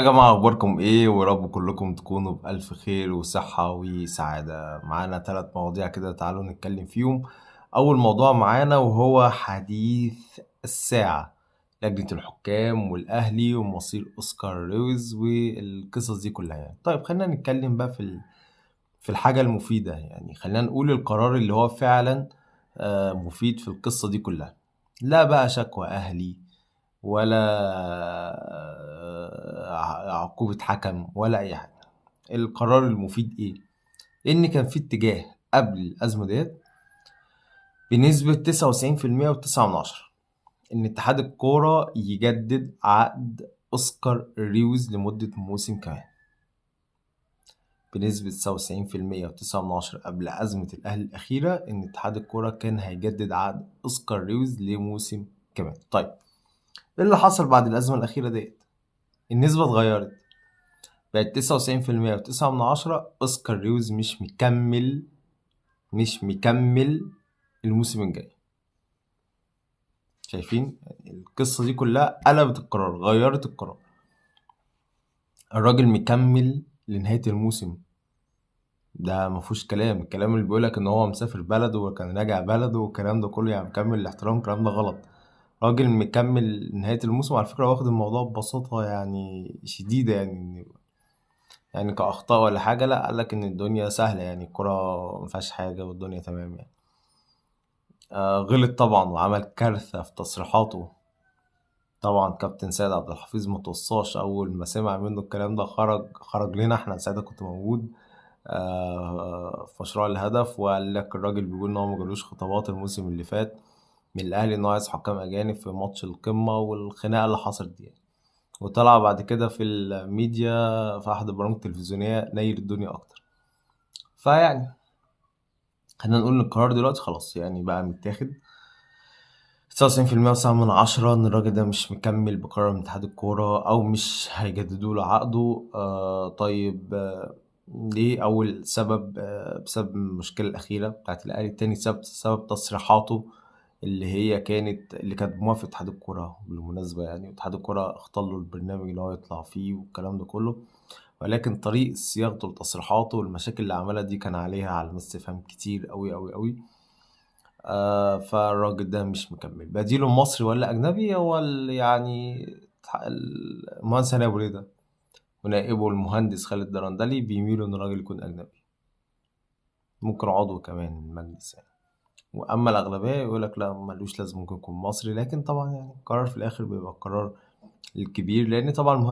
يا جماعة، أخباركم إيه؟ ورب كلكم تكونوا بألف خير وصحة وسعادة. معانا 3 مواضيع كده، تعالوا نتكلم فيهم. أول موضوع معانا وهو حديث الساعة، لجنة الحكام والأهلي ومصير أوسكار رويز والقصص دي كلها يعني. طيب خلينا نتكلم بقى في الحاجة المفيدة، يعني خلينا نقول القرار اللي هو فعلا مفيد في القصة دي كلها. لا بقى شكوى أهلي ولا عقوبة حكم ولا أي حاجة. القرار المفيد إيه؟ إن كان في اتجاه قبل الأزمة ديت بنسبة تسعة وتسعين في المية وتسعة من عشرة إن اتحاد الكورة يجدد عقد أوسكار ريوز لمدة موسم كمان، بنسبة تسعة وتسعين في المية وتسعة من عشرة قبل أزمة الأهلي الأخيرة إن اتحاد الكورة كان هيجدد عقد أوسكار ريوز لموسم كمان. طيب إيه اللي حصل بعد الأزمة الأخيرة ديت؟ النسبة اتغيرت، بقت تسعة وتسعين في المية وتسعة من عشرة أوسكار ريوز مش مكمل الموسم الجاي. شايفين القصة دي كلها قلبت القرار، غيرت القرار. الراجل مكمل لنهاية الموسم، ده ما فيهوش كلام. الكلام اللي بيقولك ان هو مسافر بلده وكان راجع بلده والكلام ده كله، مكمل الاحترام، الكلام ده غلط. راجل مكمل نهاية الموسم، وعلى فكرة واخد الموضوع ببساطة شديدة، كأخطاء ولا حاجة، لا قال لك إن الدنيا سهلة، الكرة ما فيهاش حاجة والدنيا تمام. غلط طبعا وعمل كارثة في تصريحاته. طبعا كابتن سيد عبد الحفيظ ما توصاش، أول ما سمع منه الكلام ده خرج لنا احنا، ساعتها كنت موجود في مشروع الهدف، وقال لك الراجل بيقول إن هو ما جالوش خطابات الموسم اللي فات من الأهلي إن هو عايز حكام أجانب في ماتش القمة والخناقة اللي حصلت دي. وطلع بعد كده في الميديا في أحد البرامج التلفزيونية نيل الدنيا أكتر. خلينا نقول إن القرار دلوقتي خلاص بقى متاخد تسعة وتسعين في المية وتسعة من عشرة إن الراجل ده مش مكمل بقرار من اتحاد الكورة أو مش هيجددوا له عقده. ليه؟ أول سبب، بسبب المشكلة الأخيرة بتاعت الأهلي. تاني سبب تصريحاته اللي كانت بموافقة اتحاد الكورة بالمناسبة، اتحاد الكورة اختار له البرنامج اللي هو يطلع فيه والكلام ده كله، ولكن طريق صياغته لتصريحاته والمشاكل اللي عملها دي كان عليها علامات استفهام كتير أوي أوي أوي. فالراجل ده مش مكمل. بديله مصري ولا أجنبي؟ هو المهندس هاني أبو ريدة ونائبه المهندس خالد درندلي بيميلوا إن الراجل يكون أجنبي، ممكن عضو كمان المجلس. وأما الأغلبية يقول لك لا ملوش لازم، ممكن يكون مصري. لكن طبعا القرار في الآخر بيبقى القرار الكبير، لأن طبعا